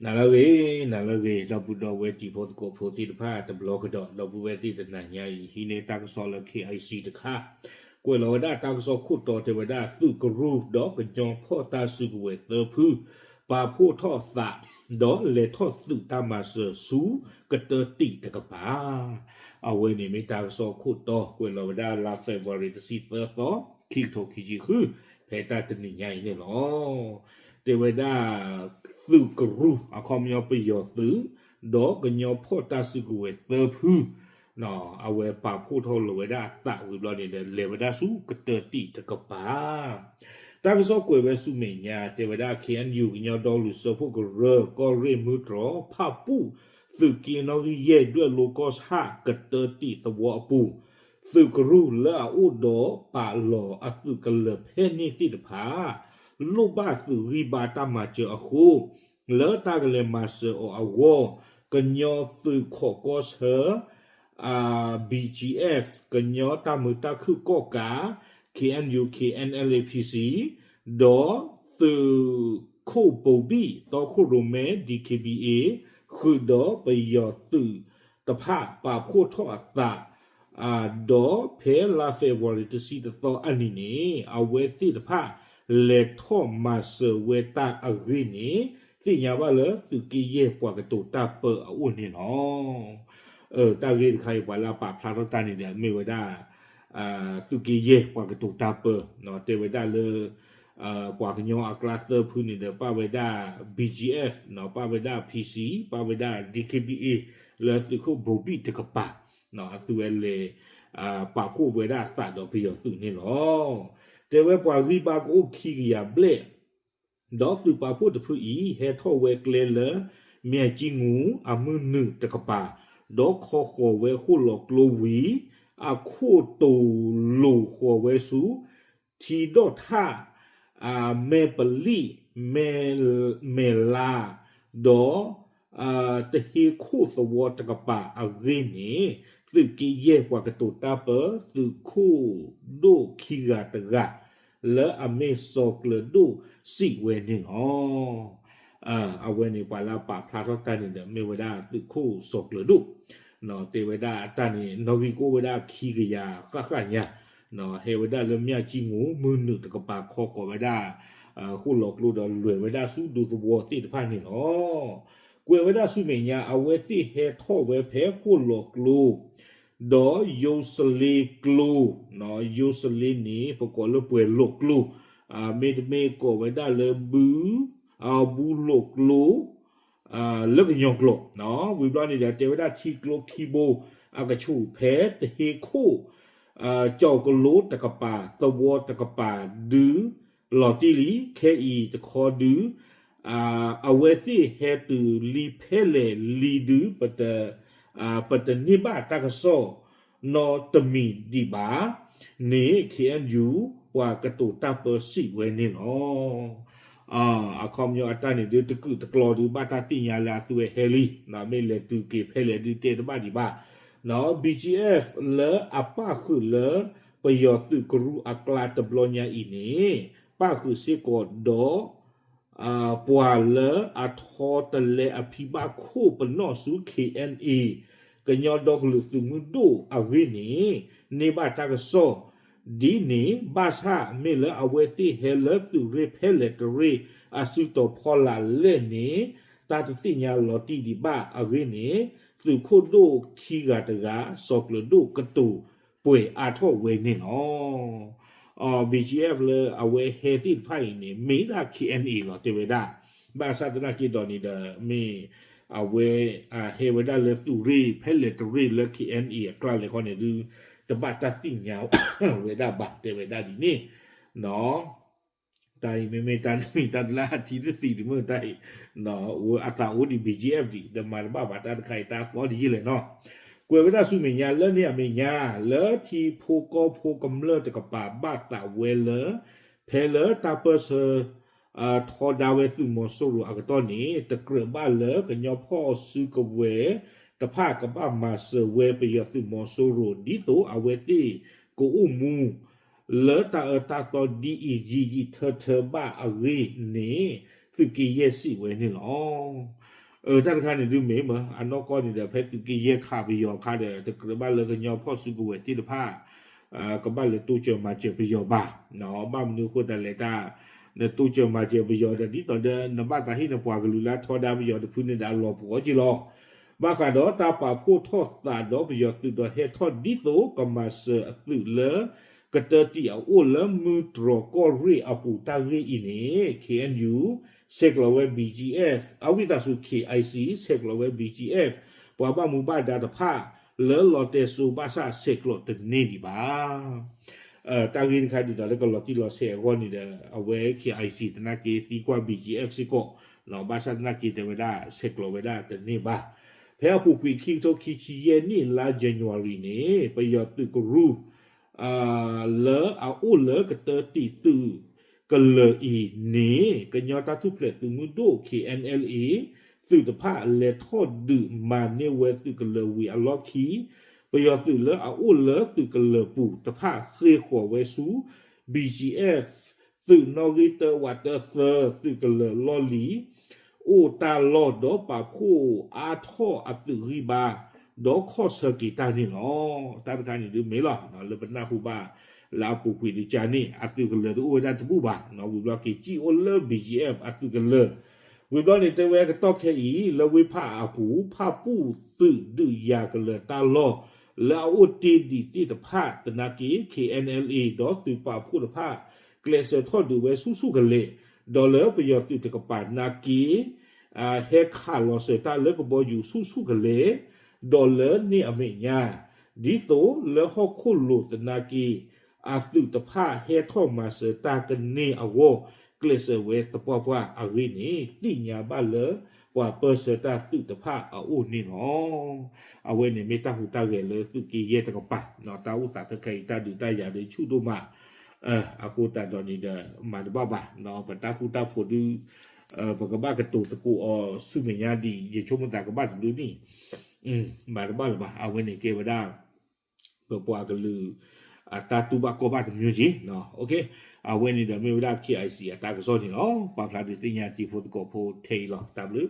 နၤလၢအဂ့ၤ, နၤလၢအဂ့ၤ, ဒီပုၢ်ဒီဝဲၢ်တံၤဖိသကိးဖိသ့ၣ်တဖၣ်တဘျီကဒီး, ဒီပုၢ်ဝဲၢ်သ့ၣ်တနၤညါအံၤ ဟံးန့ၢ်တၢ်ကစီၣ်လၢ K I C တခါ, ကွဲးလီၤဝဲဒၣ်တၢ်ကစီၣ်ခိၣ်တီတဲဝဲဒၣ် သုးကရူၢ်ဒီးကညီဖီၣ်တၢ်စုကဝဲၤသၢဖု ပာ်ဖှိၣ်ထီၣ်သး ဒီးလဲၤထီၣ်သုးတၢ်မၤစၢၤဆူကတၢၢ်တံာ်တကပၤ အဝဲန့ၣ်မ့ၢ်တၢ်ကစီၣ်ခိၣ်တီ ကွဲးလီၤဝဲဒၣ်လါ February တဆံသၢသီ ခံကထိခံဆံဃု ဖဲတၢ်တနံၤညါအံၤန့ၣ်လီၤ. တဲဝဲဒၣ် သုးကရူၢ် အခီပညီပယီၤသုး ဒီးကညီဖီၣ်တၢ်စုကဝဲၤသၢဖု အဝဲပာ်ဖှိၣ်ထီၣ်လီၤဝဲဒၣ်အသးဝံၤဘျီန့ၣ်ဒီး လဲၤဝဲဒၣ်ဆူကတၢၢ်တံာ်တကပၤ တၢ်ကစီၣ်ကွဲးဝဲဆူမဲာ်ညါ တဲဝဲဒၣ် K N U ကညီဒီကလုာ်စၢဖှိၣ်ကရၢ ကီၢ်ရ့ၣ်မုၢ်တြီၤ ဖၣ်ပူၣ် သုးက့နီၣ်ဂံၢ်ယဲၢ် ဒွဲၣ်လိကီၢ်ဆၣ် ကတၢၢ်တံာ်သဝီအပူၤ သုးကရူၢ်လၢအအိၣ်ဒီးပာ်လီၤအသုးကလၢၤဖဲန့ၣ်သ့ၣ်တဖၣ် လိၣ်ဘၣ်သုးဂံၢ်ဘါတၢ်မၤစၢၤအဃိ လၢတၢ်ကလဲၤမၤစၢၤအီၤအဂီၢ် ကညီသုးခိးကီၢ်ဆၢ BGF ကညီတၢ်မုာ်တၢ်ခုၣ်ကီၣ်ကး K N U K N L A P C ဒီးသုးခိၣ်ဘိၤဘံၣ် တီခိၣ်ရိၣ်မဲ D K B A ဃုာ်ဒီးပယီၤသုးတဖၣ် ပာ်ဖှိၣ်ထီၣ်အသး ဒီးဖဲလါ February တဆံတသီအနံၤန့ၣ် အဝဲသ့ၣ်တဖၣ် လဲၤထီၣ်မၤစၢၤဝဲတၢ်အဂ့ၢ်န့ၣ် သ့ၣ်ညါဘၣ်လၢသုးက့ယဲၢ်ပှၤကတိၤတၢ်ပၢအအိၣ်န့ၣ်လီၤ. တၢ်ဂ့ၢ်တခါအံၤ ပှၤလၢအပာ်ဖျါထီၣ်တၢ်န့ၣ်ဒီး မ့ၢ်ဝဲဒၣ် သုးက့ယဲၢ်ပှၤကတိၤတၢ်ပၢ တဲဝဲဒၣ်လၢ ပှၤကညီအကျါသၢဖုန့ၣ်ဒီး ပၣ်ဝဲဒၣ် B G F ပၣ်ဝဲဒၣ် P C ပၣ်ဝဲဒၣ် D K B A လၢသုးခိၣ်ဘိၤဘံၣ်တကပၤ အသုဝဲလဲၤ ပာ်ဖှိၣ်ဝဲဒၣ်အသးဒီးပယီၤသုးန့ၣ်လီၤ. တဲဝဲပှၤဂံၢ်ဘါကအိၣ်ခံကယၤဘျဲၣ် ဒီးသုးပာ်ဖှိၣ်တဖုအံၤ ဟဲထီၣ်ဝဲကျဲလၢ မၠဲၣ်ကၠံမူၤ အမုၢ်နုာ်တကပၤ ဒီးခီဃီၤဝဲဃိၣ်လီၤကျိဝံၤ အခိၣ်တိၤလိာ်ဃီၤဝဲဆူ ထံဒိၣ်ထၣ် မဲၢ်ပလံၣ် မဲၢ်လါ ဒီး တဟ့ခိၣ်သဝီတကပၤအဂ့ၢ်န့ၣ် သုးက့ယဲၢ်ပှၤကတိၤတၢ်ပၢ သုးခိၣ်ဒိၣ်ခံဂၤတဂၤ လၢအမ့ၢ်စီၤကျၢၤဒိၣ်စံးဝဲန့ၣ်လီၤ. အဝဲန့ၣ်ပှၤလၢအပာ်ဖျါထီၣ်တၢ်န့ၣ်ဒီး မ့ၢ်ဝဲဒၣ်သုးခိၣ်စီၤကျၢၤဒိၣ် တဲဝဲဒၣ်အတၢ်န့ၣ် နီၣ်ဂံၢ်ကအိၣ်ဝဲဒၣ်ခံကယၤဃၣ်ဃၣ်ညါ ဟဲဝဲဒၣ်လၢမၠဲၣ်ကၠံမူၤ မုၢ်နုာ်တကပၤ ခီဃီၤဝဲဒၣ် ဃိၣ်လီၤကျိဒီးလဲၤဝဲဒၣ်ဆူဒူသဝီသ့ၣ်တဖၣ်န့ၣ်လီၤ. ကွဲးဝဲဒၣ်ဆူမဲာ်ညါ အဝဲသ့ၣ်ဟဲထီၣ်ဝဲဖဲဃိၣ်လီၤကျိ ဒီးယိၤစလ့ကျိ ယိၤစလ့န့ၣ် ပကိးလၢပှဲၤလီၤကျိ မ့တမ့ၢ်ကိးဝဲဒၣ်လၢဘု အဘူးလိာ်ကျိ လၢကညီကျိာ် ဝံၤဘျီန့ၣ်ဒီး တဲဝဲဒၣ်ထံကျိခံဘိ အကဆူၣ်ဖဲတဟ့ခိၣ် ကၠီၤကလိတကပၤ သဝီတကပၤဒု လီၤတံၢ်လံ ခဲအံၤတခီဒု အဝဲသ့ၣ်ဟဲတုၤလံဖဲလဲၣ်လံဒု ပတန့ၢ်ဘၣ်တၢ်ကစီၣ်နီတမံၤဒံးဘၣ်န့ၣ် K N U ပှၤကတိၤတၢ်ပၢစံးဝဲန့ၣ်လီၤ. အခီပညီအတၢ်န့ၣ်ဒု တကုာ်တကျီဒု ဘၣ်တၢ်သ့ၣ်ညါလၢအသုဝဲဟဲလံ မ့ၢ်လဲၤတုၤက့ၤဖဲလဲၣ်ဒု တဲတဘၣ်ဒံးဘၣ် B G F လၢအပၣ်ဃုာ်လၢ ပယီၤသုးကရူၢ်အကျါတဘျီညါအံၤန့ၣ် ပၣ်ဃုာ်စ့ၢ်ကီးဒီး ပှၤလၢအထီတလဲအဖံဘၣ်ခိၣ်ပနီၣ်ဆူ K N A ကညီဒီကလုာ်သုးမုၢ်ဒိၣ်အဂ့ၢ်န့ၣ် န့ၢ်ဘၣ်တၢ်ကစီၣ် ဒ်န့ၣ် ဘၣ်ဆၣ်မ့ၢ်လၢအဝဲသ့ၣ်ဟဲလၢသုးရ့ၣ်ဖဲလဲၣ်တရ့ၣ် အစုတီၤဖီလာ်လဲၣ်န့ၣ် တၢ်တသ့ၣ်ညါလီၤတံၢ်ဒံးဘၣ်အဂ့ၢ်န့ၣ် သုးခိၣ်ဒိၣ်ခံဂၤတဂၤ စီၤကျၢၤဒိၣ်ကတိၤပှဲၤအါထီၣ်ဝဲန့ၣ်လီၤ. B G F လၢအဝဲဟဲသ့ၣ်တဖၣ်အံၤန့ၣ် မ့ၢ်ဒၣ် K N A လီၤ တဲဝဲဒၣ် ဘၣ်ဆၣ်သနာ်က့ဒီးန့ၣ်ဒီး မ့ၢ်အဝဲ ဟဲဝဲဒၣ်လၢသုးရ့ၣ်ဖဲလဲၣ်တရ့ၣ်လၢ K N A အကျါလဲၣ်ဃီန့ၣ်ဒု တဘၣ်တၢ်သ့ၣ်ညါဝဲဒၣ်ဘၣ် တဲဝဲဒၣ်ဒ်န့ၣ် တၢ်အံၤမ့မ့ၢ်တၢ်တမံၤတၢ်တလၢအထံတသံးဒံးမ့ၢ်တၢ်အံၤ အသးအိၣ်ဒံး B G F ဒံး ဒီးမၤတဘၣ်ဘၣ်တၢ်တခါအံၤ တၢ်သီဒံးယံာ်လဲၣ်နီၤ ကွဲးဝဲဒၣ်ဆူမဲာ်ညါလၢန့ၣ်အမဲာ်ညါ လၢထံဖိကီၢ်ဖိကမျၢၢ်တကပၤဘၣ်သးဝဲလၢ ဖဲလၢတၢ်ပၢၢ်ဆၢ ထီဒါဝဲသုးမီၤစိရိၤအကတီၢ်န့ၣ် တကြၢးဘၣ်လၢကညီဖီၣ်စုကဝဲၤတဖၣ်ကဘၣ်မၤစၢၤဝဲပယီၤသုးမီၤစိရိၤ ဒ်သိးအဝဲသ့ၣ်ကအိၣ်မူ လၢတၢ်အၢတၢ်သီဒ်အံၤယံာ်ယံာ်ထၢထၢဘၣ်အဂ့ၢ်န့ၣ် သုးက့ယဲၢ်စံးဝဲန့ၣ်လီၤ. တၢ်တခါန့ၣ်ဒုးမ့ၢ်မ့ၢ် အနီၢ်ကီၢ်န့ၣ်ဒီး ဖဲသုးက့ယဲၢ်ခးပယီၤအခါဒီး တကြၢးဘၣ်လၢကညီဖီၣ်စုကဝဲၤသ့ၣ်တဖၣ် ကဘၣ်လဲၤတိစၢၤမၤစၢၤပယီၤဘၣ်. ဘၣ်မနုၤအဃိသတးလဲၣ်တၢ် နတိစၢၤမၤစၢၤပယီၤဒီး ဒ်သိးဒီးနဘၣ်သးဟ့ၣ်နပှၤကလုာ်လၢအထီဒါပယီၤတဖုန့ၣ်ဒီးအလီၤပှီၢ်က့လီၤ. ဘၣ်ဃးဒီးတၢ်ပာ်ဖှိၣ်ထီၣ်သးဒီးပယီၤသုးဒီးဟဲထီၣ်ဒ်သိးကမၤစၢၤအသုးလၢ ကတၢတံာ်အအိၣ်လၢမူတြီၢ်ကီၢ်ရ့ၣ်အပူၤတၢ်ဂ့ၢ်အံၤန့ၣ် K N U ဆဲးကျိးဝဲ B G F အဝံသးစူၤ K I C ဆဲးကျိးဝဲ B G F ပှၤဘၣ်မူဘၣ်ဒါတဖၣ် လၢလီၤတဲာ်စိဘၣ်ဆၣ်ဆဲးကျိးတန့ၢ်ဒံးဘၣ်. တၢ်ဂ့ၢ်တခါဒ်သိးလၢကလီၤတံၢ်လီၤဆဲးအဂီၢ်န့ၣ်ဒီး အဝဲ K I C သနာ်က့သံကွၢ် B G F စ့ၢ်ကီး, ဘၣ်ဆၣ်သနာ်က့တဲဝဲဒၣ်ဆဲးကျိးဝဲဒၣ်တန့ၢ်ဘၣ်. ဖဲအပူၤကွံာ်ခံကထိခံဆံယဲၢ်နံၣ်လါ January န့ၣ် ပယီၤသုးကရူၢ် လၢအအိၣ်လၢကတၢတံာ်သုးကလၢၤအံၤန့ၣ် ကညီတၢ်ထူၣ်ဖျဲးသုးမုၢ်ဒိၣ် K N L A သုးတဖၣ်လဲၤထီၣ်ဒုးမၤန့ၢ်ဝဲသုးကလၢၤဝံၤအလီၢ်ခံ ပယီၤသုးလၢအအိၣ်လၢသုးကလၢၤပူၤတဖၣ်ဃ့ၢ်ဃီၤဝဲဆူ B G F သုးနီၣ်ဂံၢ်တၢဝးတၢသၢ သုးကလၢၤလီၢ်လံၤ အိၣ်တၢ်လီၢ်ဒီးပာ်ဖှိၣ်အါထီၣ်အသုးဂံၢ်ဘါ ဒီးခီၣ်ဆၢက့ၤတၢ်န့ၣ်လီၤ. တၢ်တခါန့ၣ်ဒုးမ့ၢ်လီၤ လၢပနၢ်ဟူဘၣ်လၢအပူၤကွံာ်ဒုးကန့ၣ် အသုးကလၢၤတအိၣ်ဝဲဒၣ်တဘူၣ်ဘၣ်, ဝံၤဘျီက့ၤစံၣ်အိၣ်လၢ B G F အသုးကလၢၤ, ဝံၤဘျီန့ၣ်တဲဝဲကတီၢ်ခဲအံၤ လၢဝ့ၢ်ဖၣ်အပူၤ ဖၣ်ပူၣ်သုးဒုးယၤကလၢၤတၢ်လီၢ် လၢအအိၣ်တ့ၢ်ဒံးသ့ၣ်တဖၣ်သနာ်က့ K N L A ဒီးသုးပာ်ဖှိၣ်တဖၣ် ကျဲးစၢးထီၣ်ဒုးဝဲဆူၣ်ဆူၣ်ကလဲာ်, ဒီးလၢပယီၤသုးတကပၤနာ်က့ ဟဲခးလီၤစၢၤတၢ်လၢကဘီယူၤဆူၣ်ဆူၣ်ကလဲာ်, ဒီးလၢန့ၣ်အမဲာ်ညါ ဒ်သိးလၢဟီၣ်ခိၣ်လိၤသနာ်က့ အသုးတဖၣ်ဟဲထီၣ်မၤစၢၤတၢ်ကန့ၢ်အဂီၢ် ကျဲးစၢးဝဲသပှၢ်ပှၢ်အဂ့ၢ်န့ၣ် သ့ၣ်ညါဘၣ်လၢပှၤပၢၢ်ဆၢတၢ်သုးတဖၣ်အအိၣ်န့ၣ်လီၤ. အဝဲန့ၣ်မ့ၢ်တၢ်ဟူးတၢ်ဂဲၤလၢသုးက့ယဲၢ်တကပၤ, တၢ်အိၣ်သးတခါအံၤ တၢ်ဒုးတၢ်ယၤဒုးဆူၣ်ဒိၣ်မး, အဃိသတးဒီးန့ၣ်ဒီး မၤတဘၣ်ဘၣ်, ပတၢ်ဃူတၢ်ဖိးဒုး ပကဘၣ်ကတိၤသကိးအီၤဆူမဲာ်ညါဒ်အံၤ ယဆိကမိၣ်သးကဘၣ်တဘျုးနံၣ်, မၤတဘၣ်လၢၤဘၣ်. အဝဲန့ၣ်ကဲဝဲဒၣ် ပပှၤကလုာ် အတၢ်တူၢ်ဘၣ်ကီဘၣ်တမျိုးက့ၤ, အဝဲန့ၣ်ဒီးမ့ၢ်ဝဲဒၣ် K I C အတၢ်ကစီၣ်န့ၣ်လီၤ. ပာ်ဖျါဒုးသ့ၣ်ညါတံၤဖိသကိးဖိထဲအံၤလီၤ. တၢ်ဘျုး